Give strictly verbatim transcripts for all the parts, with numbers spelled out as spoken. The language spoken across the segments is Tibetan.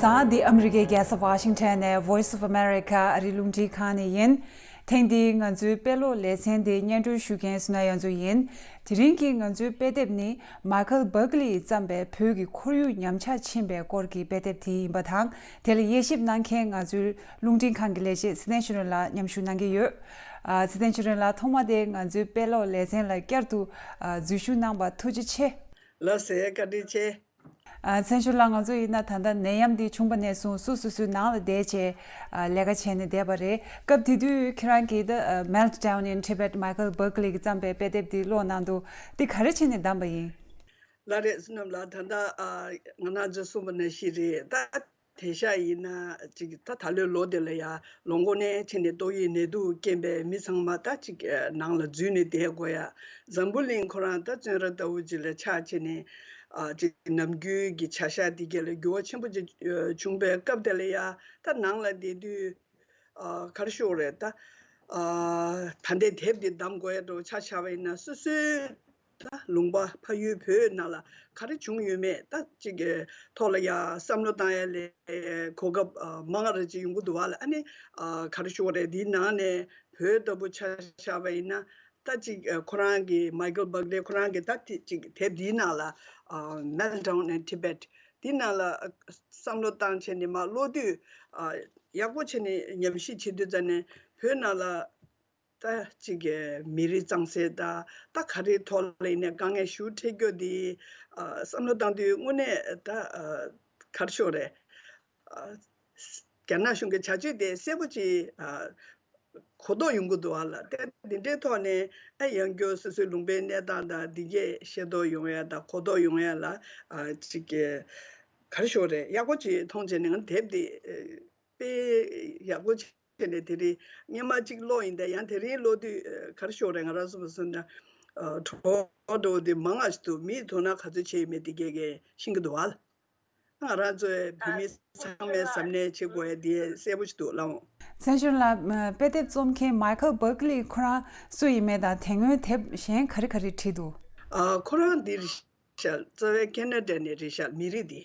ད་འདི་ཨ་མི་རི་ཀའི་རྒྱལ་ས་ཝ་ཤིང་ཊོན་ནས་Voice of America ཨ་རིའི་རླུང་འཕྲིན་ཁང་ནས་ཡིན། ཐེངས་འདིའི་ང་ཚོའི་དཔེ་ཀློག་ལེ་ཚན་འདི་སྙན་སྒྲོན་ཞུ་མཁན་སུ་ན་ཡོན་ཛུ་ཡིན། དེ་རིང་གི་ང་ཚོའི་དཔེ་དེབ་ནི་མའི་ཁལ་བྷར་ཀ་ལིས་བརྩམས་པའི་བོད་ཀྱི་ཁོར་ཡུག་ཉམས་ཆག་ཕྱིན་པའི་སྐོར་གྱི་དཔེ་དེབ་དེ་ཡིན་པ་དང་། དེ་ལ་དབྱེ་ཞིབ་གནང་མཁན་ང་ཚོའི་རླུང་འཕྲིན་ཁང་གི་ལས་བྱེད་ཚེ་བརྟན་ཆོས་སྒྲོན་ལགས་མཉམ་ཞུགས་གནང་གི་ཡོད། ཨ། ཚེ་བརྟན་ཆོས་སྒྲོན་ལགས་ཐོག་མ་དེ་ང་ཚོའི་དཔེ་ཀློག་ལེ་ཚན་ལ་བསྐྱར་དུ་ཨ་འཛུལ་ཞུགས་གནང་བར་ཐུགས་རྗེ་ཆེ། ལགས་སེ། བཀའ་དྲིན་ཆེ། ཨ། ཚེ་རིང་ལགས། ང་ཚོ་ཡིན་ན་ད་ལྟ་ནད་ཡམས་འདི་བྱུང་བ་ནས་བཟུང་སོ་སོ་སོའི་ནང་ལ་བསྡད་བྱས་ཨ་ལས་ཀ་བྱས་ནས་བསྡད་པ་རེད། སྐབས་དེ་དུས་ཁྱེད་རང་གིས་ད་ཨ་Meltdown in Tibet མའི་ཁལ་བྷར་ཀ་ལི་གིས་བརྩམས་པའི་དཔེ་དེབ་འདི་ཀློག་གནང་འདུག་འདི་ག་རེ་བྱས་ནས་བདམས་པ་ཡིན། ལགས་རེད། བསོད་ནམས་ལགས། ད་ལྟ་ཨ་ང་རང་ཚོས་གསུངས་པ་ནང་བཞིན་རེད། ད་དེང་སང་ཡིན་ན་ཅིག་ད་ད་ལོའི་ལོ་དེ་ལ་ཡ་ལོ་འགོ་ནས་བྱས་ནས་ཏོག་དབྱིབས་ནད་དུག་རྐྱེན་པས་མི་ཚང་མ་ད་ཅིག་ཨ་ནང་ལ་འཛུལ་ནས་བསྡད་དགོས་ཡ། འཛམ་བུ་གླིང་ཁོ་རང་ད་བཙོན་ར་ལྟ་བུ་ཅིག་ལ་ཆགས་བྱས་ནས་ཨ་ཅིག་ནམ་རྒྱུན་གྱི་བྱ་གཞག་འདི་གས་ལ་འགྱུར་བ་ཆེན་པོ་ཅིག་ཨ་བྱུང་པའི་སྐབས་དེ་ལ་ཡ་ད་ནང་ལ་བསྡད་དུས་ཨ་ག་རེ་ཞུ་དགོས་རེད། ད་ཨ་ད་ལྟའི་དེབ་འདི་བདམས་དགོས་ཡ་འདྲ་བོ་ཆ་བཞག་པ་ཡིན་ན་སོ་སོའི་ད་ལུང་པ་ཕ་ཡུལ་བོད་ནང་ལ་ག་རེ་བྱུང་ཡོད་མེད་ད་ཅིག་གི་ཐོག་ལ་ཡ་བསམ་བློ་བཏང་ཡ་ལས་གོ་སྐབས་ཨ་མང་ར་ཅིག་ཡོང་གི་འདུག་བ་ལ། ཨ་ནི་ཨ་ག་རེ་ཞུ་དགོས་རེད། འདིའི་ནང་ནས་བོད་ལྟ་བུ་ཆ་བཞག་པ་ཡིན་ན་ད་ཅིག་ཨ་ཁོ་རང་གི་མའི་ཁལ་བྷར་ཀ་ལི་ཁོ་རང་གི་ད་དེ་ཅིག་དེབ་འདིའི་ནང་ལ་ཨ་Meltdown in Tibet འདི་ནང་ལ་ཨ་བསམ་བློ་བཏང་བྱས་ནས་མར་ཀློག་དུས་ཨ་ཡག་པོ་བྱས་ནས་ཉམས་ཞིབ་བྱེད་དུས་ཙམ་ནས་བོད་ནང་ལ་ད་ཅིག་གི་མི་རིགས་གཙང་སེལ་དང་ད་ག་རེའི་ཐོག་ལ་ཡིན་ནའི་དཀའ་ངལ་ཞེ་པོ་འཕྲད་རྒྱུ་འདི་ཨ་བསམ་བློ་བཏང་དུས་དངོས་གནས་ད་ཨ་ག་རེ་ཞུ་དགོས་རེད། ཨ་རྒྱ་ནག་གཞུང་གི་བྱ་སྤྱོད་དེ་གསལ་པོ་ཅིག་ཨ་གོ་རྟོགས་ཡོང་གི་འདུག་བ་ལ། དེ་འདི་འདྲའི་ཐོག་ནས་ཨ་ཡང་བསྐྱར་སོ་སོའི་ལུང་པའི་གནས་སྟངས་དང་འདི་གས་ཤེས་རྟོགས་ཡོང་ཡ་དང་གོ་རྟོགས་ཡོང་ཡ་ལ་ཨ་ཅིག་གི་ག་རེ་ཞུ་དགོས་རེད། ཡག་པོ་ཅིག་མཐོང་བྱས་ནས་ང་དེབ་འདི་ཨ་དཔེ་ཡག་པོ་བྱས་ནས་དེ་རིང་སྔོན་མ་གཅིག་ཀློག་ཡིན། དེ་ཡང་དེ་རིང་ཀློག་དུས་ཨ་ག་རེ་ཞུ་དགོས་རེད། ང་རང་ཚོ་བཟོ་ན་ཨ་གྲོགས་འགྲོ་དེ་མང་ང་ཞིག་འདུག་མིས་དོ་སྣང་ག་ཚོད་བྱས་ཡོད་མེད་དེ་གས་གས་ཤེས་ཀྱི་འདུག་བ་ལ། ང་རང་ཚོའི་བོད་མི་ཚང་མས་གཟབ་ནན་བྱེད་དགོས་ཡ་དེ་གསལ་པོ་ཞིག་འདུག་ལགས། ཚེ་རིང་ལགས། དཔེ་དེབ་རྩོམ་མཁན་མའི་ཁལ་བྷར་ཀ་ལི་ཁོ་རང་སུ་ཡིན་མེད་དང་དེ་སྔོན་དེབ་གཞན་ག་རེ་ག་རེ་བྲིས་འདུག་ཨ་ཁོ་རང་འདི་རེད་ཤག་རྩ་བའི་ཁེ་ན་ཌ་ནས་རེད་ཤག་མི་རིགས་འདི།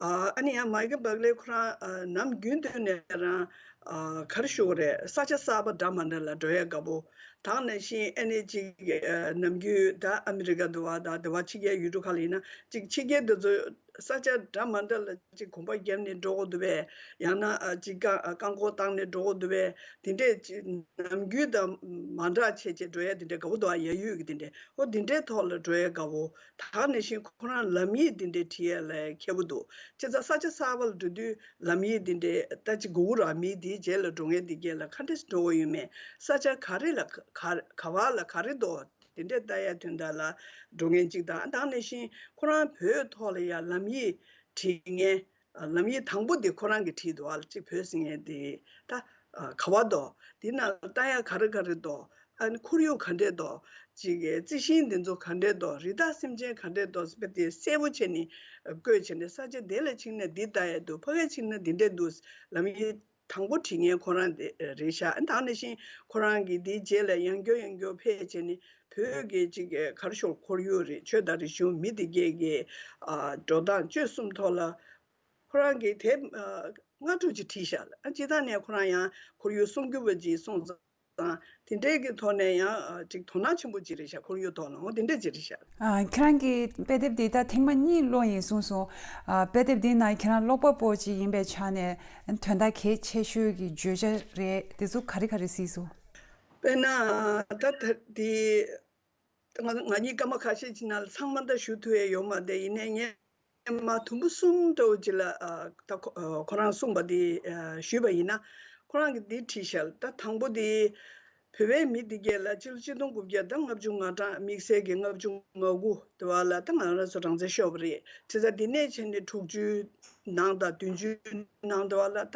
ཨ་ཨ་ནི་ཡང་མའི་ཁལ་བྷར་ཀ་ལི་ཁོ་རང་ཨ་ནམ་རྒྱུན་དུ་ནས་རང་ཨ་ག་རེ་ཞུ་དགོས་རེད། ས་ཆ་གསར་པ་འདྲ་མ་འདྲ་ལ་འགྲོ་ཡ་དགའ་པོ། ད་ག་ནང་བཞིན་ཨ་ནི་ཅིག་ཨ་ནམ་རྒྱུན་ད་ཨ་མི་རི་ཀ་འདྲ་བོ་དང་འདྲ་བོ་ཕྱི་རྒྱལ་ཡུལ་གྲུ་ཁག་ལ་ཡིན་ན་ཅིག་ཕྱི་རྒྱལ་འདི་ཚོ་ས་ཆ་འདྲ་མ་འདྲ་ལ་ཅིག་གོམ་པ་བརྒྱབ་ནས་འགྲོ་དགོས་འདུག་པས། ཡང་ན་ཨ་ཅིག་རྐང་རྐང་འཁོར་བཏང་ནས་འགྲོ་དགོས་འདུག་པས། དེ་འདྲས་ཅིག་ནམ་རྒྱུན་དང་མ་འདྲ་བྱས་བྱས་འགྲོ་ཡ་དེ་འདྲས་དགའ་པོ་འདུག་ཨ་ཡ་ཡུལ་གྱི་དེ་འདྲས་ཨོ་དེ་འདྲས་ཐོག་ལ་འགྲོ་ཡ་དགའ་པོ། ད་ག་ནང་བཞིན་ཁོ་རང་ལམ་ཡིག་དེ་འདྲས་བྲིས་ཡ་ལ་མཁས་པོ་འདུག་བྱས་ཙང་ས་ཆ་གསར་པ་ལ་འགྲོ་དུས་ལམ་ཡིག་དེ་འདྲས་ད་ཅིག་གུ་གུ་ར་མིའི་དེའི་རྗེས་ལ་འགྲོ་མཁན་དེ་གས་ལ་ག་འདྲས་འགྲོ་དགོས་ཡོད་མེད། ས་ཆ་ག་རེ་ལ་ག་ག་བ་ལ་ག་རེ་འདུག་དེ་འདྲས་ལྟ་ཡ་དོན་དག་ལ་འགྲོ་མཁན་གཅིག་དང་། ད་ག་ནང་བཞིན་ཁོ་རང་བོད་ཐོག་ལ་ཡ་ལམ་ཡིག་བྲིས་མཁན་ལམ་ཡིག་དང་པོ་དེ་ཁོ་རང་གིས་བྲིས་འདུག་ཨ། གཅིག་བོད་ཟེར་མཁན་དེ་ད་ག་བ་འདུག་དེ་ནང་ལ་ལྟ་ཡ་ག་རེ་ག་རེ་འདུག་ཨ་ནི་ཁོར་ཡུག་ག་འདྲས་འདུག་ཅིག་གི་རྩི་ཤིང་འདི་ཚོ་ག་འདྲས་འདུག་རི་དྭགས་སེམས་ཅན་ག་འདྲས་འདུག་ཟེར་བ་དེ་གསལ་པོ་བྱས་ནས་བཀོད་བྱས་ནས་ས་ཆ་དེ་ལ་ཕྱིན་ན་འདི་ལྟ་ཡ་འདུག་ཕ་གིར་ཕྱིན་ན་འདི་འདྲས་འདུག་ལམ་ཡིག་དང་པོ་བྲིས་མཁན་ཁོ་རང་དེ་རེད་ཤག་ཨ་ནི་ད་ག་ནང་བཞིན་ཁོ་རང་གིས་དེའི་རྗེས་ལ་ཡང་བསྐྱར་ཡང་བསྐྱར་ཕེབས་བྱས་ནས་བོད་ཀྱི་ཅིག་ག་རེ་ཞུ་ཁོར་ཡུག་རེད། ཆོས་དང་རིག་གཞུང་མི་དེ་གས་ཀྱི་ཨ་འགྲོ་སྟངས་སྤྱོད་གསུམ་ཐོག་ལ་ཁོ་རང་གིས་དེབ་ཨ་ལྔ་དྲུག་ཅིག་བྲིས་ཤག་ཨ་སྤྱིར་བཏང་ནས་ཁོ་རང་ཡང་ཁོར་ཡུག་སྲུང་སྐྱོབ་པ་ཅིག་སོང་ཙང་དེ་འདྲས་ཀྱི་ཐོག་ནས་ཡང་ཨ་ཅིག་དོ་སྣང་ཆེན་པོ་ཅིག་རེད་ཤག་ཁོར་ཡུག་ཐོག་ལ་འོ་དེ་འདྲས་ཅིག་རེད་ཤག་ཨ། ཁྱེད་རང་གིས་དཔེ་དེབ་འདི་ད་ཐེངས་མ་གཉིས་ཀློག་ཡིན་གསུངས་སོང་། ཨ། དཔེ་དེབ་འདིའི་ནང་ཁྱེད་རང་ཀློག་པ་པོ་ཅིག་ཡིན་པའི་ཆ་ནས་དོན་དག་གལ་ཆེ་ཤོས་ཀྱི་བརྗོད་བྱ་རེད། དེ་ཚོ་ག་རེ་ག་རེ་གཟིགས་སོང་། དཔེར་ན་ད་ད་འདི་ང་ང་གཉིས་སྐར་མ་ཁ་ཤས་ཅིག་ནང་ལ་ཚང་མ་ད་ཞུ་ཐུབ་ཡས་ཡོད་མ་རེད། ཡིན་ནའི་ངས་མ་དུམ་བུ་གསུམ་འདྲ་བོ་ཅིག་ལ་ཨ་ད་ཁོ་ཨ་ཁོ་རང་གསུངས་པ་འདི་ཨ་ཞུས་པ་ཡིན་ན། ཁོ་རང་གིས་འདི་བྲིས་ཤག་ད་དང་པོ་འདི་བོད་པའི་མི་འདི་གས་ལ་སྤྱི་ལོ་ཆིག་སྟོང་དགུ་བརྒྱ་དང་ལྔ་བཅུ་ང་གྲངས་དམིགས་བསལ་གྱི་ལྔ་བཅུ་ང་དགུ་དེ་བ་ལ་ད་ང་རང་ཚོ་རང་བཙན་ཤོར་བ་རེད། བྱས་ཙང་འདི་ནས་བྱས་ནས་དྲུག་ཅུའི་ནང་དང་བདུན་ཅུའི་ནང་དེ་བ་ལ་ད་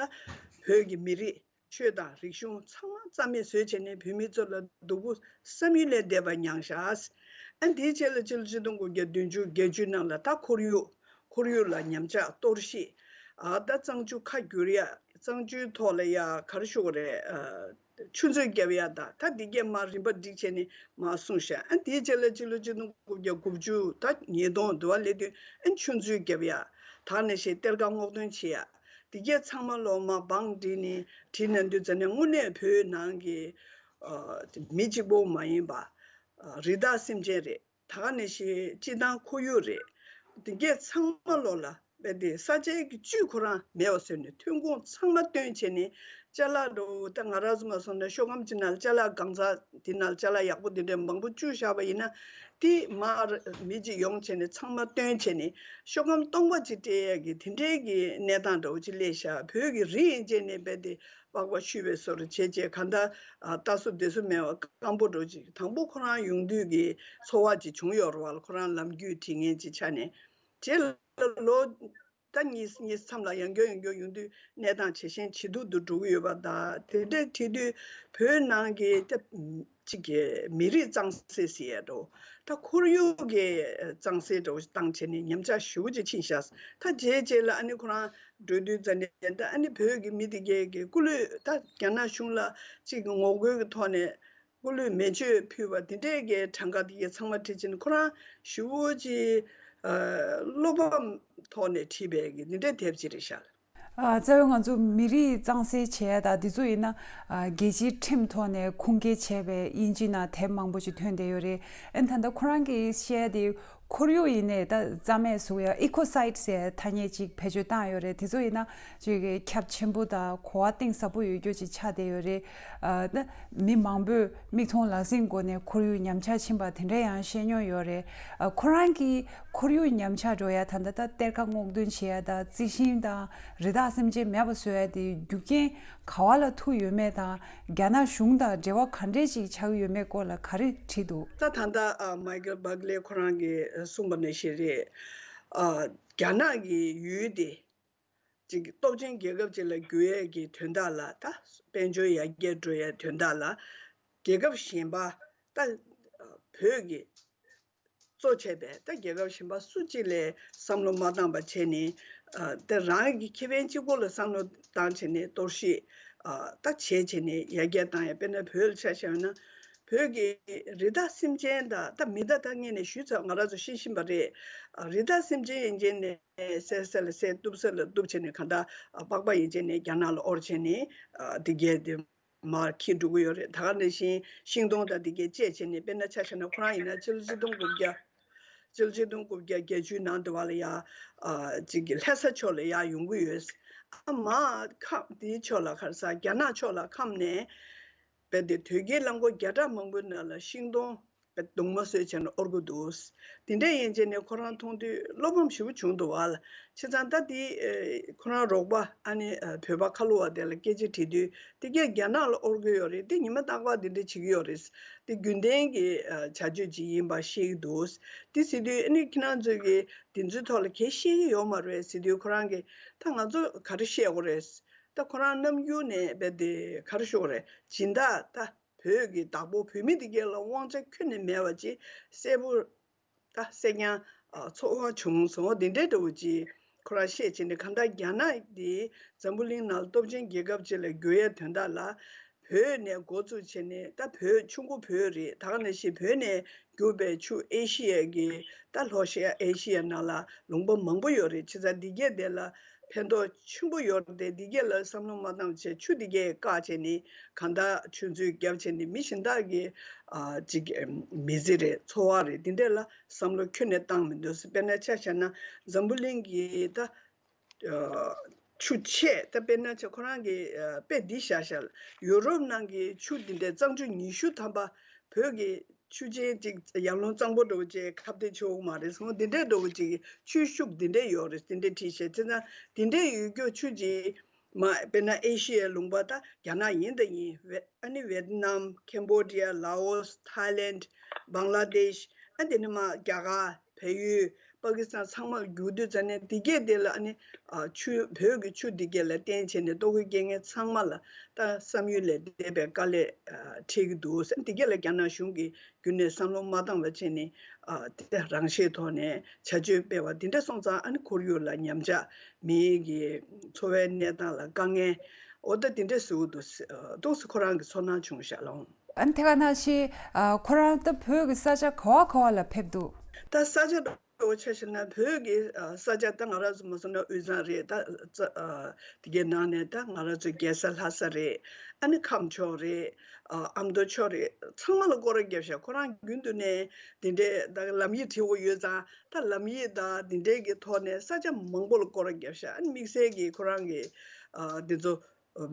བོད་ཀྱི་མི་རིགས་ཆོས་དང་རིག་གཞུང་ཚང་མ་རྩ་མེད་བཟོས་བྱས་ནས་བོད་མི་ཚོ་ལ་སྡུག་པོ་བསམ་ཡུལ་ལས་འདས་པ་མྱངས་ཤག་ཨ་འདིའི་རྗེས་ལ་སྤྱི་ལོ་ཆིག་སྟོང་དགུ་བརྒྱ་བདུན་ཅུ་བརྒྱད་ཅུའི་ནང་ལ་ད་ཁོར་ཡུག་ཁོར་ཡུག་ལ་ཉམས་ཆག་གཏོར་བཤིག་ཨ་ད་གཙང་ཆུ་ཁ་བསྒྱུར་ཡ། གཙང་ཆུའི་ཐོག་ལ་ཡ་ག་རེ་ཞུ་དགོས་རེད། ཨ་ཆུ་མཛོད་བརྒྱབ་ཡ་དང་ད་འདི་གས་མར་རིམ་པ་སྒྲིག་བྱས་ནས་མར་སོང་ཤག་ཨ་དེའི་རྗེས་ལ་སྤྱི་ལོ་ཆིག་སྟོང་དགུ་བརྒྱ་དགུ་བཅུ་ད་ཉིས་སྟོང་དུ་བ་སླེབས་དུས་ཨ་ཆུ་མཛོད་བརྒྱབ་ཡ། ད་ནས་བཤད་གཏེར་ཁ་སྔོག་འདོན་བྱེད་ཡ། དེ་གས་ཚང་མ་ལོ་མ་བང་བསྒྲིགས་ནས་བྲིས་གནང་དུས་ཙམ་ནས་དངོས་གནས་བོད་ནང་གི་ཨ་མི་གཅིག་པོ་མ་ཡིན་པ། ཨ་རི་དྭགས་སེམས་ཅན་རེད། ད་ག་ནང་བཞིན་སྤྱིར་བཏང་ཁོར་ཡུག་རེད། དེ་གས་ཚང་མ་ལོ་ལ་རྦད་དེ་ས་ཆའི་གི་བཅུད་ཁོ་རང་མེད་པ་བཟོས་ནས་ཐོན་ཁུངས་ཚང་མ་བཏོན་བྱས་ནས་ཅ་ལག་འགྲོ་ད་ང་རང་ཚོ་མ་སོང་ན་ཤོག་སྒམ་གཅིག་ནང་ལ་ཅ་ལག་གང་ཚ་དེ་ནང་ལ་ཅ་ལག་ཡག་པོ་དེ་འདྲའི་མང་པོ་བཅུག་བཞག་པ་ཡིན་ན་དེ་མར་མི་གཅིག་ཡོང་བྱས་ནས་ཚང་མ་བཏོན་བྱས་ནས་ཤོག་སྒམ་སྟོང་པ་གཅིག་སྤྲད་ཡས་ཀྱི་དེ་འདྲའི་གི་གནས་སྟངས་འདྲ་བོ་ཅིག་སླེབས་ཤག་བོད་ཀྱི་རི་ཡན་ཆད་ནས་རྦད་དེ་པགས་པ་བཤུས་པའི་བཟོ་འདྲ་བྱས་བྱས་གང་ལྟར་ལྟ་སོ་བདེ་སོ་མེད་པ་སྐམ་པོ་འདྲ་བོ་ཅིག་དང་པོ་ཁོ་རང་ཡོང་དུས་ཀྱི་ཚོར་བ་ཅིག་བྱུང་ཡོད་རེད་བ། ཁོ་རང་ལམ་རྒྱུད་དེ་ངན་ཅིག་ཆ་ནས་རྗེས་ལ་ལོ་ད་གཉིས་གཉིས་མཚམས་ལ་ཡང་སྐྱར་ཡང་སྐྱར་ཡོང་དུས་གནས་སྟངས་ཇེ་ཞན་ཇེ་སྡུག་ཏུ་འགྲོ་གི་ཡོད་པ་དང་དེ་འདྲ་བྱེད་དུས་བོད་ནང་གི་ད་གཅིག་གི་མི་རིགས་གཙང་སེལ་ཟེར་ཡས་འགྲོ་ད་ཁོར་ཡུག་གི་གཙང་སེལ་འགྲོ་བཏང་བྱས་ནས་ཉམས་ཆག་ཞེ་པོ་ཅིག་ཕྱིན་ཤག་ད་རྗེས་རྗེས་ལ་ཨ་ནི་ཁོ་རང་འགྲོ་དུས་ཙམ་ནས་ད་ཨ་ནི་བོད་ཀྱི་མི་དེ་གས་ཀྱི་སྐུ་ལུས་ད་རྒྱ་ནག་གཞུང་ལ་གཅིག་གི་ངོ་རྒོལ་གྱི་ཐོག་ནས། སྐུ་ལུས་མེ་མཆོད་ཕུལ་བ་འདི་འདྲས་ཀྱི་གྲངས་ཀ་འདི་གའི་ཚང་མ་ཁྲིད་ཕྱིན་ཁོ་རང་ཞེ་པོ་ཅིག་ཨ་བློ་ཕམ་ཐོག་ནས་ཁྲིད་པའི་གི་འདི་འདྲས་དེབ་ཅིག་རེད་ཤག་ཨ་རྩ་བའི་ང་ཚོ་མི་རིགས་གཙང་སེལ་བྱས་ཡ་དང་འདི་ཚོ་ཡིན་ན་ཨ་རྒྱལ་སྤྱིའི་ཁྲིམས་ཐོག་ནས་ཁུངས་སྐྱེལ་བྱས་པའི་དབྱིན་ཇི་ནང་དེབ་མང་པོ་ཞིག་ཐོན་བསྡད་ཡོད་རེད། ཨ་ནི་ད་ལྟ་ཁོ་རང་གིས་བཤད་ཡ་དེ། ཁོར་ཡུག་ཡིན་ནའི་ད་རྩ་མེད་བཟོ་ཡ་ཨི་ཀོ་སའིཌ་ཟེར་ཐ་སྙད་ཅིག་བེད་སྤྱོད་བཏང་ཡོད་རེད། དེ་ཚོ་ཡིན་ན་ཅིག་གི་ཁྱབ་ཆེན་པོ་དང་གོ་བ་གཏིང་ཟབ་པོ་ཡོད་རྒྱུ་ཅིག་ཆགས་བསྡད་ཡོད་རེད། ཨ་ད་མི་མང་པོས་མིག་མཐོང་ལག་ཟིན་སྒོ་ནས་ཁོར་ཡུག་ཉམས་ཆག་ཕྱིན་པ་དེ་འདྲ་ཡང་བཤད་མྱོང་ཡོད་རེད། ཨ་ཁོ་རང་གིས་ཁོར་ཡུག་ཉམས་ཆག་འགྲོ་ཡ་ད་ལྟ་ད་གཏེར་ཁ་སྔོག་འདོན་བྱེད་ཡ་དང་རྩི་ཤིང་དང་རི་དྭགས་སེམས་ཅན་མེད་པ་བཟོ་ཡ་དེ་རྒྱུ་རྐྱེན་ག་བ་ལ་ཐུག་ཡོད་མེད་དང་། རྒྱ་ནག་གཞུང་དང་འབྲེལ་བ་ག་འདྲས་ཅིག་ཆགས་ཡོད་མེད་སྐོར་ལ་ག་རེ་བྲིས་འདུག་ད་ད་ལྟ་ཨ་མའི་ཀལ་བྷག་ལེ་ཁོ་རང་གིས་གསུངས་པ་ནང་བཞིན་རེད། ཨ་རྒྱ་ནག་གི་ཡུལ་དེ་ཅིག་སྟོབས་ཆེན་རྒྱལ་ཁབ་ཅིག་ལ་འགྱུར་ཡས་ཀྱི་དོན་དག་ལ་ད་དཔལ་འབྱོར་ཡར་རྒྱས་འགྲོ་ཡས་དོན་དག་ལ་རྒྱལ་ཁབ་གཞན་པ་ད་བོད་ཀྱི་གཙོ་བྱས་པའི་ད་རྒྱལ་ཁབ་གཞན་པ་སུ་གཅིག་ལ་བསམ་བློ་མ་བཏང་པ་བྱས་ནས་ཨ་ད་རང་གི་ཁེ་ཕན་གཅིག་པོ་ལ་བསམ་བློ་བཏང་བྱས་ནས་གཏོར་བཤིག་ཨ་ད་བྱས་བྱས་ནས་ཡར་རྒྱས་བཏང་ཡ། དཔེར་ན་བོད་ལ་ཆ་བཞག་ན་བོད་ཀྱི་རི་དྭགས་སེམས་ཅན་དང་ད་མི་ད་ད་ངས་ནས་ཞུས་ཚར། ང་རང་ཚོ་ཤེས་བཞིན་པ་རེད། ཨ་རི་དྭགས་སེམས་ཅན་ཡན་ཆད་ནས་བསད་བསད་ལ་བསད་གཏུབ་བསད་ལ་གཏུབ་བྱས་ནས་གང་ལྟར་ཨ་པགས་པ་ཡན་ཆད་ནས་རྒྱ་ནག་ལ་དབོར་བྱས་ནས་ཨ་དེ་གས་དེ། མར་འཁྱེར་འགྲོ་གི་ཡོད་རེད། ད་ག་ནང་བཞིན་ཤིང་སྡོང་དང་དེ་གའི་བཅད་བྱས་ནས་དཔེར་ན་ཆ་བཞག་ན་ཁོ་རང་ཡིན་ན་ཕྱི་ལོ་ཆིག་སྟོང་དགུ་བརྒྱ། ཕྱི་ལོ་ཆིག་སྟོང་དགུ་བརྒྱ་བརྒྱད་ཅུའི་ནང་དུ་བ་ལ་ཡ་ཨ་ཅིག་གི་ལྷ་ས་ཕྱོགས་ལ་ཡ་ཡོང་གི་ཡོད། ཨ་མ་ཁམས་དེའི་ཕྱོགས་ལ་ག་རེ་ཟ་རྒྱ་ནག་ཕྱོགས་ལ་ཁམས་ནས་རྦད་དེ་དོལ་རྒྱལ་རླངས་འཁོར་བརྒྱ་ཕྲག་མང་པོའི་ནང་ལ་ཤིང་སྡོང་གདུང་མ་བཟོས་བྱས་ནས་དབོར་གི་འདུག་དེ་འདྲ་ཡན་ཆད་ནས་ཁོ་རང་མཐོང་དུས་བློ་ཕམ་ཞེ་པོ་བྱུང་འདུག་བ་ལ། བྱས་ཙང་ད་དེ་ཨེ་ཁོ་རང་རོགས་པ་ཨ་ནི་ཨ་བོད་པ་ཁ་ལོ་བ་དེ་ལ་སྐད་ཆ་དྲིས་དུས་དེ་གས་རྒྱ་ནག་ལ་དབོར་གི་ཡོད་རེད། དེ་ཉི་མ་རྟག་པར་དེ་འདྲ་བྱེད་ཀྱི་ཡོད་རེད། དེ་རྒྱུན་ལྡན་གྱི་ཨ་བྱ་སྤྱོད་ཅིག་ཡིན་པ་ཤེས་ཀྱི་འདུག་དེ་ཟེར་དུས་ཨ་ནི་ཁྱེད་རང་ཚོས་ཀྱིས་དེ་ཚོའི་ཐོག་ལ་གལ་བཤད་ཀྱི་ཡོད་མ་རེད་ཟེར་དུས་ཁོ་རང་གིས་ད་ང་ཚོ་ག་རེ་བཤད་དགོས་རེད། ད་ཁོ་རང་རྣམ་འགྱུར་ནས་རྦད་དེ་ག་རེ་ཤོར་རེད། སྦྱིན་བདག་ད། བོད་ཀྱི་བདག་པོ་བོད་མི་དེ་གས་ལ་དབང་ཆ་ཁྱོན་ནས་མེད་པ་ཅིག་གསལ་པོ་ད་གསལ་རྐྱང་ཨ་ཚོར་བ་བྱུང་སོང་། དེ་འདྲའི་འདྲ་བོ་ཅིག་ཁོ་རང་བཤད་བྱས་ནས་གང་ལྟར་རྒྱ་ནག་དེ་འཛམ་བུ་གླིང་ནང་སྟོབས་ཆེན་རྒྱལ་ཁབ་ཅིག་ལ་འགྱུར་ཡའི་དོན་དག་ལ་བོད་ནས་འགོ་བཙུགས་བྱས་ནས་ད་བོད་ཆུ་འགོ་བོད་རེད། ད་ག་ནང་བཞིན་བོད་ནས་གྱུར་པའི་ཆུ་ཨེ་ཤི་ཡའི་གི་ད་ལྷོ་ཤར་ཨེ་ཤི་ཡའི་ནང་ལ་ལུང་པ་མང་པོ་ཡོད་རེད། བྱས་ཙང་འདི་གས་དེ་ལ་ཕན་ཐོགས་ཆེན་པོ་ཡོད་རེད་དེ། འདི་གས་ལ་བསམ་བློ་མ་བཏང་བྱས་ཆུ་འདི་གས་བཀག་བྱས་ནས་གང་ལྟར་ཆུ་མཛོད་བརྒྱབ་བྱས་ནས་མི་གཞན་དག་གི་ཨ་ཅིག་མི་ཚེ་རེད་འཚོ་བ་རེད་འདི་འདྲས་ལ་བསམ་བློ་ཁྱོན་ནས་བཏང་མི་འདུག་དཔེར་ན་ཆ་བཞག་ན་འཛམ་བུ་གླིང་གི་ད་ཨ་ཆུ་ཆད་ད་དཔེར་ན་ཆ་ཁོ་རང་གི་ཨ་དཔེ་འདི་བཞག་བཞག་ཡུ་རོབ་ནང་གི་ཆུ་འདི་འདྲས་གཙང་ཆུ་ཉི་ཤུ་ཐམ་པ་བོད་ཀྱི་ཆུ་ཆེན་གཅིག་ཡར་ཀླུང་གཙང་པོ་འདྲ་བོ་ཅིག་ཁ་གཏད་ཆོག་གི་མ་རེད་སོང་། འདི་འདྲའི་འདྲ་བོ་ཅིག་ཆུ་ཤུགས་འདི་འདྲའི་ཡོད་རེད། འདི་འདྲའི་ཁྲིད་བཤད་བྱས་ཙང་འདི་འདྲའི་ཡོད་རྒྱུ་ཆུ་ཅིག་མ་དཔེར་ན་ཨེ་ཤི་ཡའི་ལུང་པ་ད་རྒྱ་ནག་ཡིན་ད་ཡིན་ཝེ་ཨ་ནི་ཝེ་ཏི་ནམ་ཁེམ་བྷོ་ཌི་ཡ་ལའོ་སི་ཐའི་ལེན་ཌི་བང་ལ་དེཤ་ཨ་འདི་ནི་མ་རྒྱ་གར་བལ་ཡུལ། པ་ཀི་སི་ཐན་ཚང་མར་རྒྱུག་དུས་ཙ་ནས་འདི་གས་དེ་ལ་ཨ་ནི་ཨ་ཆུ་བོད་ཀྱི་ཆུ་འདི་གས་ལ་བརྟེན་བྱས་ནས་ལྟོ་གོས་སྐྱེལ་མཁན་ཚང་མ་ལ་ད་བསམ་ཡུལ་ལས་འདས་པའི་དཀའ་ལས་ཨ་འཕྲད་ཀྱི་འདུག་འདི་གས་ལ་རྒྱ་ནག་གཞུང་གིས་རྒྱུན་ནས་བསམ་བློ་མ་བཏང་བ་བྱས་ནས་ཨ་དེ་རང་ཤེད་ཐོག་ནས་བྱ་སྤྱོད་སྤེལ་བ་འདི་འདྲ་སོང་ཙང་ཨ་ནི་ཁོར་ཡུག་ལ་ཉམས་ཆག་མིའི་གི་འཚོ་བའི་གནས་སྟངས་ལ་དཀའ་ངལ་འོ་ད་འདི་འདྲ་བཟོ་གི་འདུག་ཏོག་ཙམ་ཁོ་རང་གི་ཚོར་སྣང་བྱུང་ཤག་ལོང་། ཨ་ནི་དེ་ག་ནང་བཞིན་ཨ་ཁོ་རང་ད་བོད་ཀྱི་ས་ཆ་ག་བ་ག་བ་ལ་ཕེབས་འདུག་ད་ས་ཆ་ བོ་ཆ་བཞག་ན་བོད་ཀྱི་ཨ་ས་ཆ་ད་ང་རང་ཚོ་མ་སོང་ན་དབུས་གཙང་རེད། ད་ཙ་ཨ་དེ་གའི་ནང་ནས་ད་ང་རང་ཚོ་རྒྱལ་ས་ལྷ་ས་རེད། ཨ་ནི་ཁམས་ཕྱོགས་རེད། ཨ་ཨ་མདོ་ཕྱོགས་རེད། ཚང་མ་ལ་སྐོར་ར་བརྒྱབ་ཤག་ཁོ་རང་རྒྱུན་དུ་ནས་དེ་འདྲའི་ད་ལམ་ཡིག་བྲིས་འོ་ཡོད་ཙང་། ད་ལམ་ཡིག་དང་དེ་འདྲའི་གི་ཐོག་ནས་ས་ཆ་མང་པོ་ལ་སྐོར་ར་བརྒྱབ་ཤག་ཨ་ནི་དམིགས་བསལ་གྱི་ཁོ་རང་གི་ཨ་འདི་ཚོ་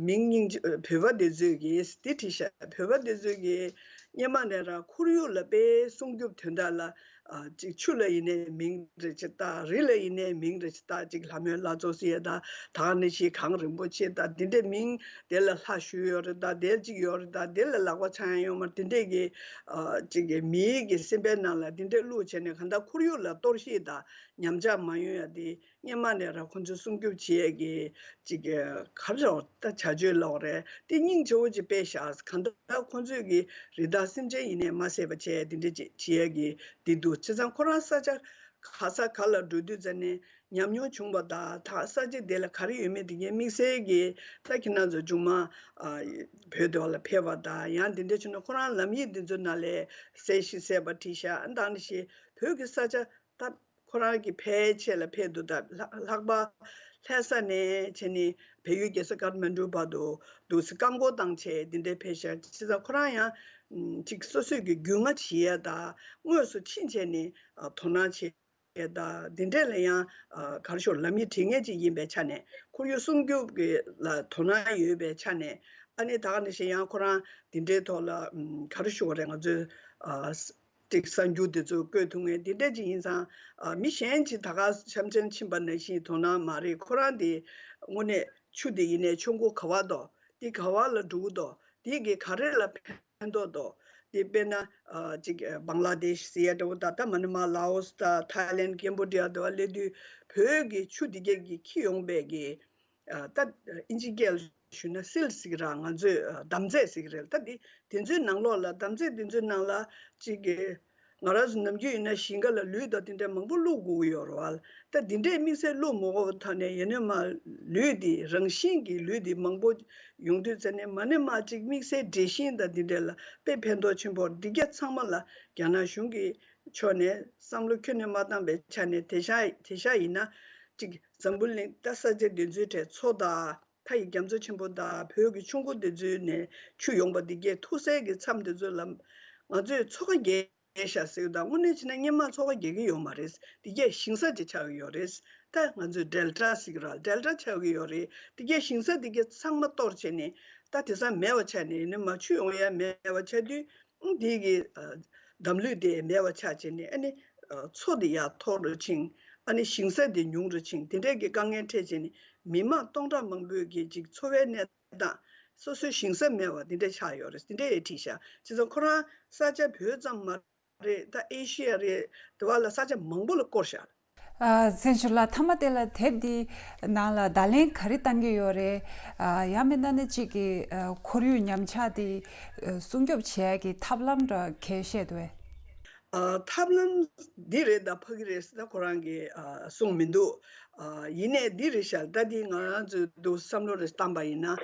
མིང་སྙིང་རྗེ་བོད་པ་འདི་ཚོས་ཀྱིས་འདི་བྲིས་ཤག་བོད་པ་འདི་ཚོས་ཀྱིས་སྔོན་མ་ནས་ར་ཁོར་ཡུག་ལ་དཔེ་སྲུང་སྐྱོབ་དོན་དག་ལ་ཨ་ཅིག་ཆུ་ལ་ཡིན་ནའི་མིང་རེ་ཅིག་བཏགས། རི་ལ་ཡིན་ནའི་མིང་རེ་ཅིག་བཏགས། ཅིག་ལྷ་མོའི་བླ་མཚོ་ཟེར་ཡ་ད་ད་ག་ནང་བཞིན་གངས་རིན་པོ་ཆེ་ད་འདི་འདྲའི་མིང་དེ་ལ་ལྷ་ཞུ་ཡོད་རེད། ད་དེ་ཅིག་ཡོད་རེད། ད་དེ་ལ་ལག་པ་འཆང་ཡ་ཡོད་མ་རེད། དེ་འདྲས་ཀྱི་ཨ་ཅིག་གི་མིའི་གི་སེམས་པའི་ནང་ལ་དེ་འདྲས་བླུགས་བྱས་ནས་གང་ལྟར་ཁོར་ཡུག་ལ་གཏོར་བཤིག་དང་ཉམས་ཆག་མ་ཡོང་ཡ་དེ་སྔོན་མ་ནས་ར་ཁོང་ཚོས་སྲུང་སྐྱོབ་བྱེད་ཡས་ཀྱི་ཅིག་ག་རེ་ལབ་ད་བྱ་སྤྱོད་ལབ་རེད། དེ་སྙིང་རྗེ་བོ་ཅིག་དཔེ་བཞག་གང་ལྟར་ཁོང་ཚོས་ཀྱི་རི་དྭགས་སེམས་ཅན་ཡིན་ནའི་མ་བསད་པ་བྱས་དེ་འདྲ་ཅིག་བྱེད་ཡས་ཀྱི་དེ་འདུག་བྱས་ཙང་ཁོ་རང་ས་ཆ་ག་ས་ག་ལ་འགྲོ་དུས་ཙ་ནས་ཉམས་མྱོང་བྱུང་བ་དང་ད་ས་ཆ་དེ་ལ་ག་རེ་ཡོད་མེད་དེ་གའི་དམིགས་བསལ་གྱི་ད་ཁྱེད་རང་ཚོ་མཇུག་མ་ཨ་བོད་དེ་བ་ལ་ཕེབས་པ་དང་ཡང་དེ་འདྲ་བྱུང་ན་ཁོ་རང་ལམ་ཡིག་འདི་ཚོ་ནང་ལས་གསལ་ཞིང་གསལ་བ་བྲིས་ཤག་ཨ་ནི་ད་ག་ནང་བཞིན་བོད་ཀྱི་ས་ཆ་ད་ཁོ་རང་གི་ཕལ་ཆེར་ལ་ཕེབས་འདུག་ད་ལྷག་ལྷག་པར་ལྷ་ས་ནས་བྱས་ནས་བལ་ཡུལ་རྒྱལ་ས་ཀཏ་མན་ཌུ་བར་དུ་འདུག་སེ་བཀག་འགོག་བཏང་བྱས་འདི་འདྲའི་ཕེབས་ཤག་བྱས་ཙང་ཁོ་རང་ཡང་ཅིག་སོ་སོས་ཀྱི་རྒྱུས་མངའ་བྱེད་ཡ་དང་དངོས་སུ་ཕྱིན་བྱས་ནས་དོ་སྣང་བྱེད་ཡ་དང་འདི་འདྲས་ལ་ཡང་ག་རེ་ཞུ་ལམ་ཡིག་བྲིས་མཁན་ཅིག་ཡིན་པའི་ཆ་ནས་ཁོར་ཡུག་སྲུང་སྐྱོབ་ཀྱི་ལ་དོ་སྣང་ཡོད་པའི་ཆ་ནས་ཨ་ནི་ད་ག་ནང་བཞིན་ཡང་ཁོ་རང་འདི་འདྲའི་ཐོག་ལ་ག་རེ་ཞུ་བ་རེད། ང་ཚོས་ཏིག་གསར་འགྱུར་དེ་ཚོ་བཀོད་ཐུབ་མཁན་དེ་འདྲ་ཅིག་ཡིན་ཙང་། ཨ་མི་གཞན་གྱིས་ད་ག་འཆམ་འཆམ་ཕྱིན་པ་ནང་བཞིན་དོ་སྣང་མ་རེད། ཁོ་རང་དེ་དངོས་གནས་ཆུ་དེ་ཡིན་ནའི་ཆུ་མགོ་ག་བ་འདུག་དེ་ག་བ་ལ་འགྲོ་གི་འདུག་དེ་གི་ག་རེ་ལ་ཕན་ཐོགས་འདུག་དེ་དཔེར་ན་ཨ་ཅིག་བང་ལ་དེཤ་ཟེར་ཡ་འདྲ་བོ་དང་ད་མ་ནི་མ་ལའོ་སི་དང་ཐའི་ལེན་ཌི་ཀེམ་བོ་ཌི་ཡ་དེ་བ་སླེབས་དུས་བོད་ཀྱི་ཆུ་དེ་གས་ཀྱི་འཁྱེར་ཡོང་པའི་གི་ད་ཨིན་ཇི་སྐད་ལ་ཞུས་ན་སིལ་ཟེར་གི་ར། ང་ཚོས་འདམ་རྫས་ཟེར་གི་རེད། ད་འདི་དེ་ཚོའི་ནང་ལོགས་ལ་འདམ་རྫས་དེ་ཚོའི་ནང་ལ་ཅིག་གི་ང་རང་ཚོ་ནམ་རྒྱུན་ཡིན་ན་ཞིང་ཁ་ལ་ལུད་དང་དེ་འདྲ་མང་པོ་བླུགས་དགོས་ཀྱི་ཡོད་རེད་བ། ད་འདི་འདྲའི་དམིགས་བསལ་བླུགས་མ་དགོས་པ་ཐོག་ནས་ཡིན་ནའི་མ་ལུད་དེ་རང་བཞིན་གྱི་ལུད་དེ་མང་པོ་ཡོང་དུས་ཙ་ནས་མ་ནས་མ་ཅིག་དམིགས་བསལ་འབྲས་ཞིང་དང་འདི་འདྲ་ལ་དཔེ་ཕན་ཐོགས་ཆེན་པོ་འདི་ག་ཚང་མ་ལ་རྒྱ་ནག་གཞུང་གི་ཕྱོགས་ནས་བསམ་བློ་ཁྱོན་ནས་མ་བཏང་པའི་ཆ་ནས་དེང་སང་དེང་སང་ཡིན་ན་ཅིག་འཛམ་བུ་གླིང་ད་ས་ཆ་འདི་ཚོའི་གྲས་མཚོ་དང་། མཐའ་ཡི་རྒྱ་མཚོ་ཆེན་པོ་དང་བོད་ཀྱི་ཆུ་མགོ་འདི་ཚོའི་ནས་ཆུ་ཡོང་པ་འདི་གས་ཐུག་སའི་གི་མཚམས་འདི་ཚོ་ལ་ང་ཚོས་མཚོ་ཁ་རྒྱས་ཤག་ཟེར་གི་འདུག་དངོས་གནས་བྱས་ན་སྔོན་མ་མཚོ་ཁ་རྒྱས་ཀྱི་ཡོད་མ་རེད། འདི་གས་ཞིང་ས་ཅིག་ཆགས་ཀྱི་ཡོད་རེད། ད་ང་ཚོས་ཌེལ་ཊ་ཟེར་གི་ར། ཌེལ་ཊ་ཆགས་ཀྱི་ཡོད་རེད། འདི་གས་ཞིང་ས་འདི་གས་ཚང་མ་གཏོར་བྱས་ནས་ད་དེང་སང་མེད་པ་ཆགས་ནས་ཡིན་ནའི་མ་ཆུ་ཡོང་ཡ་མེད་པ་ཆགས་དུས། འདི་གི་ཨ་འདམ་ལུད་དེ་མེད་པ་ཆགས་བྱས་ནས་ཨ་ནི་ཨ་མཚོ་དེ་ཡར་མཐོ་རུ་ཕྱིན། ཨ་ནི་ཞིང་ས་དེ་ཉུང་རུ་ཕྱིན། དེ་འདྲའི་གི་དཀའ་ངལ་འཕྲད་བྱས་ནས་མི་མང་སྟོང་ཕྲག་མང་པོས་གི་ཅིག་འཚོ་བའི་གནས་སྟངས་སོ་སོའི་ཞིང་ས་མེད་པ་དེ་འདྲ་ཆགས་ཡོད་རེད། དེ་འདྲ་ཡང་བྲིས་ཤག་བྱས་ཙང་ཁོ་རང་ས་ཆ་བོད་ཙམ་མ་རེད། ད་ཨེ་ཤི་ཡ་རེད། དེ་བ་ལ་ས་ཆ་མང་པོ་ལ་བསྐོར་ཤག་ཨ་སེང་ཆུ་ལགས། མཐའ་མ་དེ་ལ་དེབ་འདི་ནང་ལ་བརྡ་ལན་ག་རེ་བཏང་གི་ཡོད་རེད། ཨ་ཡང་མིན་ན་ནི་གཅིག་གི་ཨ་ཁོར་ཡུག་ཉམས་ཆག་དེ་ཨ་སྲུང་སྐྱོབ་བྱེད་ཡ་གི་ཐབས་ལམ་འདྲ་གལ་བཤད་འདུག་གས། ཨ་ཐབས་ལམ་འདི་རེད། ད་ཕ་གི་རེད་ཟེར་ད་ཁོ་རང་གིས་ཨ་གསུངས་མི་འདུག་ཨ་ཡིན་ནའི་འདི་རེད་ཤག་ད་འདི་ང་རང་ཚོས་འདུག་བསམ་བློ་རེ་བཏང་པ་ཡིན་ན།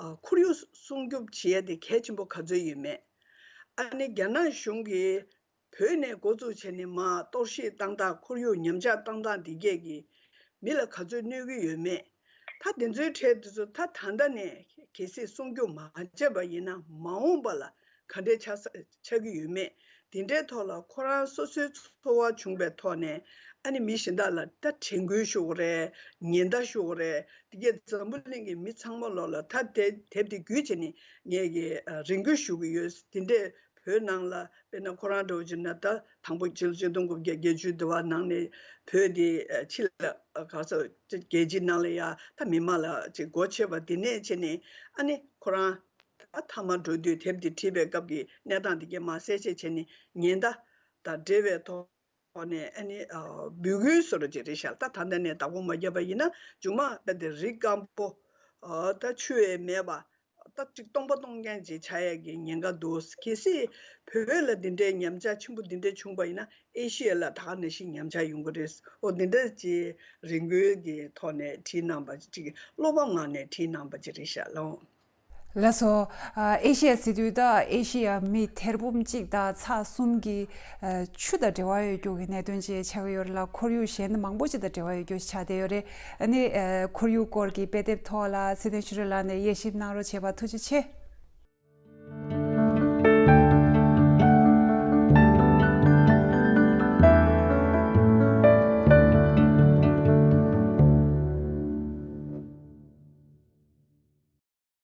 ཨ་ཁོར་ཡུག་སྲུང་སྐྱོབ་བྱེད་ཡ་དེ་གལ་ཆེན་པོ་ག་ཚོད་ཡོད་མེད། ཨ་ནི་རྒྱ་ནག་གཞུང་གིས་བོད་ནས་འགོ་བཙུགས་བྱས་ནས་མར་གཏོར་བཤིག་བཏང་སྟངས། ཁོར་ཡུག་ཉམས་ཆག་བཏང་སྟངས་འདི་གས་ཀྱིས་མི་ལ་ག་ཚོད་གནོད་ཀྱི་ཡོད་མེད། ད་དེ་ཚོའི་གྲས་དེ་ཚོ་ད་ད་ལྟ་ནས་གལ་སྲིད་སྲུང་སྐྱོབ་མ་བྱས་པ་ཡིན་ན་མ་འོངས་པ་ལ་ག་འདྲས་ཆགས་ས་ཆགས་ཀྱི་ཡོད་མེད། དེ་འདྲའི་ཐོག་ལ་ཁོ་རང་སོ་སོའི་འཚོ་བ་བྱུང་བའི་ཐོག་ནས་ཨ་ནི་མི་གཞན་དག་ལ་ད་དྲན་སྐུལ་ཞུ་དགོས་རེད། ཉེན་བརྡ་ཞུ་དགོས་རེད། དེ་གས་འཛམ་བུ་གླིང་གི་མི་ཚང་མ་ལོག་ལ་ད་དེ་དེབ་དེ་བརྒྱུད་བྱས་ནས་ངས་ཀྱི་ཨ་རེ་སྐུལ་ཞུ་གི་ཡོད། དེ་འདྲས་བོད་ནང་ལ་དཔེར་ན་ཁོ་རང་འདྲ་བོ་བྱས་ན་ད་དང་པོ་ཕྱི་ལོ་ཆིག་སྟོང་དགུ་བརྒྱ་བརྒྱད་ཅུ་དེ་བ་ནང་ནས་བོད་དེ་ཨ་ཕྱི་ལ་ཨ་ག་ས་རྒྱལ་སྤྱིའི་ནང་ལ་ཡ་ད་མི་མང་ལ་ཅིག་སྒོ་ཕྱེ་བ་དེ་ནས་བྱས་ནས་ཨ་ནི་ཁོ་རང་ད་མཐའ་མ་འགྲོ་དུས་དེབ་དེ་བྲིས་པའི་སྐབས་ཀྱི་གནས་སྟངས་དེ་གས་མར་གསལ་བཤད་བྱས་ནས་ཉེན་བརྡ་དང་འབྲེལ་བའི་ཐོག་ནས་ཨ་ནི་ཨ་འབོད་སྐུལ་བཟོ་འདྲ་ཅིག་རེད་ཤག་ད་ད་ལྟ་ནས་བདག་པོ་མ་བརྒྱབ་པ་ཡིན་ན་མཇུག་མ་དཔེ་དེ་རི་སྐམ་པོ་ཨ་ད་ཆུ་ཡང་མེད་པ། ད་ཅིག་སྟོང་པ་སྟོང་རྐྱང་ཅིག་ཆགས་ཡས་ཀྱི་ཉེན་ཁ་འདུག་གལ་སྲིད་བོད་ལ་འདི་འདྲའི་ཉམས་ཆག་ཆེན་པོ་འདི་འདྲ་བྱུང་བ་ཡིན་ན་ཨེ་ཤི་ཡ་ལ་ད་ག་ནང་བཞིན་ཉམས་ཆག་ཡོང་གི་རེད། འོ་འདི་འདྲ་ཅིག་རེ་སྐུལ་གྱི་ཐོག་ནས་བྲིས་གནང་པ་ཅིག་བློ་ཕམ་ངང་ནས་བྲིས་གནང་པ་ཅིག་རེད་ཤག་ལགས། ལགས་སོ། ཨ་ཨེ་ཤི་ཡ་ཟེར་དུས་ད་ཨེ་ཤི་ཡ་མི་ཐེར་འབུམ་གཅིག་དང་ཚེག་གསུམ་གྱི་ཨ་ཆུ་དང་འབྲེལ་བ་ཡོད་རྒྱུ་གི་གནད་དོན་ཅིག་ཆགས་ཀྱི་ཡོད་རེད་ལ། ཁོར་ཡུག་གཞན་མང་པོ་ཅིག་དང་འབྲེལ་བ་ཡོད་རྒྱུ་ཆགས་བསྡད་ཡོད་རེད། ཨ་ནི་ཨ་ཁོར་ཡུག་སྐོར་གྱི་དཔེ་དེབ་ཐོག་ལ་ཚེ་བརྟན་ཆོས་སྒྲོན་ལགས་ནས་དབྱེ་ཞིབ་གནང་རོགས་བྱས་པ་ཐུགས་རྗེ་ཆེ།